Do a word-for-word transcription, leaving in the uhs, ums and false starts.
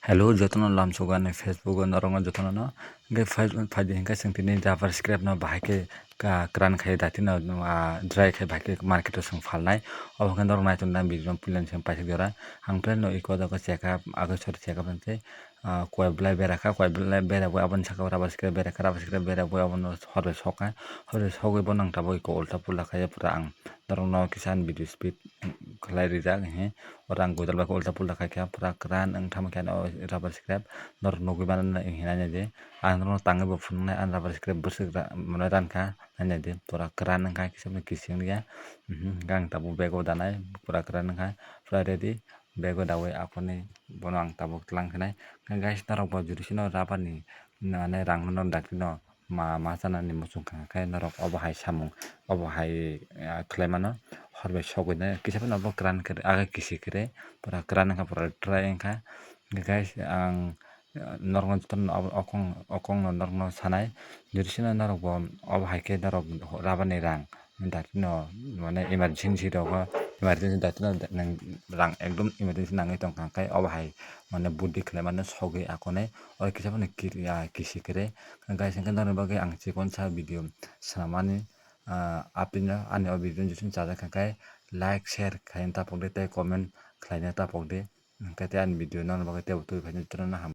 Hello, jotono lamsogo ani Facebook o norokno jotono no. Hwnkhe phai, phaidi hwnkhe chwng tini rubber scrap no bahai khe ka-, kwran khai datino, ah, dry khai bahai khe market o chwng phalnai. Obo hwnkhe norok naitok nai video no puila ni simi paithak jora. Ang plan no iko da ko chekha, agoi sori chekha hwnkhe, ah, koi belai bera kha, koi belai bera bo aboni saka o rubber scrap bera kha, rubber scrap bera bo abono hor bai sok kha, hor bai sogwi bono ang tabuk iko ulta pulta khai pura ang norokno kisa ani video speed khlai rijak he. Oro ang godal bai khe ulta pulta khai kha, pura kwran wng tamo khe ano rubber scrap norok nugwi mano hinwi naidi. Ang norokno tangwi bo phunuknai, ani rubber scrap bwswk ra-, mane rankha nainaidi, pura kwran wngkha, kisa phano kising ya. Mhm, hwnkhe ang tabuk bag o danai, pura kwran wngkha, pura ready, bag o daui aphuruni bono ang tabuk tlang khenai. Hwnkhe guys, norok bo jodi sino rubber ni mane rang no dakti no ma, ma chanani muchung kha khe norok obo hai samung, obo hai, ah, khlai mano, hor bai sogwi nai kisa phano obo kwran kwrwi, age kisi kwrwi, pura kwran wngkha, pura dry wngkha. Guys, ang, ah, norokno jotono obo okong, okongno norokno sanai, jodi sino norok bo obo hai khe norok rubber ni rang, Dakti no mane emergency rogo, emergency dakti no nwng rang ekdom emergency nangwi tongkha, hwnkhe obo hai mane budi khlai mano sogwi akonai, oro kisa phano kiri, ah, kisi kwrwi. Guys, hwnkhe norokni bagwi ang chikonsa video swnamani, ah, apni no ani o video no jesung chajak kha khe like, share khlaina tapok di tei comment khlaina tapok di. Hwnkhe tei ani video norokni bagwi teibo tubui phaina jotono no ham.